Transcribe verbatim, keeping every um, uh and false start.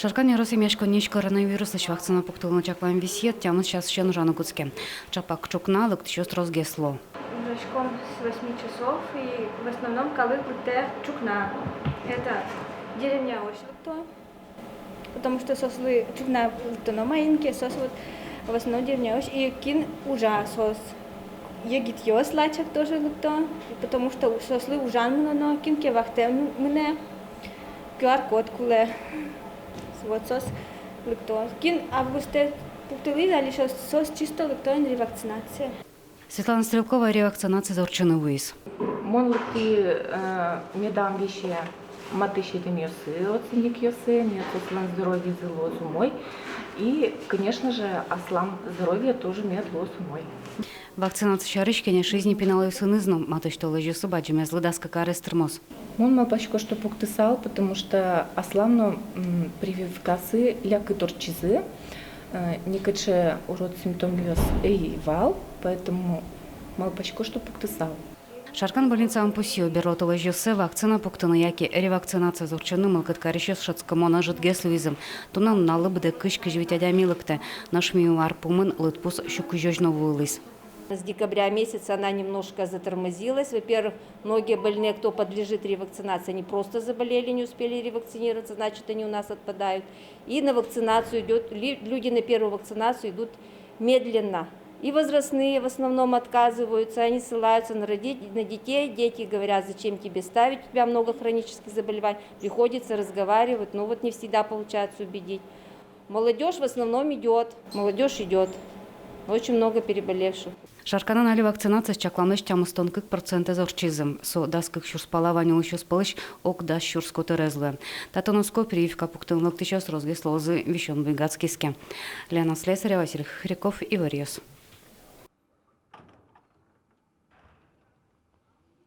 Шаркан ёрос эмъяськонниысь коронавируслэсь вакцина пуктылыны чаклам висъет тямыс часысен ужаны кутске. Ӵапак ӵукна лыктӥсьёс тросгес луо. Ужаськом с восьми часов, и в основном калык лыктэ ӵукна. Это деревняозь лыкто, потому что соослы ӵукна лыктоно маин ке, соос вот в основном деревняозь. И кин ужа, соос, егитъёс лачак тоже лыкто, потому что соослы ужан мыноно, кин ке вахтэ мынэ, QR-код кулэ. Вот соос лыкто. Кин августэ пуктылӥз, али соос, соос чисто лыкто ини ревакцинация. Светлана Стрелкова ревакцинациез ортчыны вуиз. Мон лыктӥ, э, медам висе матысь адямиосы, родственникъёсы, мед соослэн здоровьезы луоз умой. И, конечно же, аслам здоровье тоже мед луоз умой. Вакцинация сярысь кенешиз ни пиналъёсыныз но. Матысь толэзьёсы бадӟымезлы дас кык арес тырмоз. Мон малпасько, что пуктысал, потому что аслам но, м, прививкаосы лякыт ортчизы, э, никыӵе урод симптомъёс ӧй вал, поэтому малпасько, что пуктысал. Шаркан больницаын пусйо: берло толэзьёссэ вакцина пуктыны яке ревакцинациез ортчыны мылкыд карисьёс шӧдскымон ӧжытгес луизы. Туннэ нуналлы быдэ кызь-кызь вить адями лыктэ, нош миым ар пумын лыдпус сю кызёзь но вуылӥз. С декабря месяца она немножко затормозилась. Во-первых, многие больные, кто подлежит ревакцинации, они просто заболели, не успели ревакцинироваться, значит, они у нас отпадают. И на вакцинацию идёт, ли-, люди на первую вакцинацию идут медленно. И возрастные в основном отказываются, они ссылаются на родит-, на детей. Дети говорят: «Зачем тебе ставить, у тебя много хронических заболеваний». Приходится разговаривать, но вот не всегда получается убедить. Молодёжь в основном идёт. Молодёжь идёт. Очень много переболевших. Шарканын али вакцинациез чакламлэсь тямыстон кык процентэз ортчизы. Со дас кык сюрс пала вань улӥсьёс пӧлысь ог дас сюрс котырез луэ. Татын оско, прививка пуктыны лыктӥсьёс тросгес луозы висён буйгатскиз ке. Лена Слесарева, Василий Хохряков, «Иворъёс».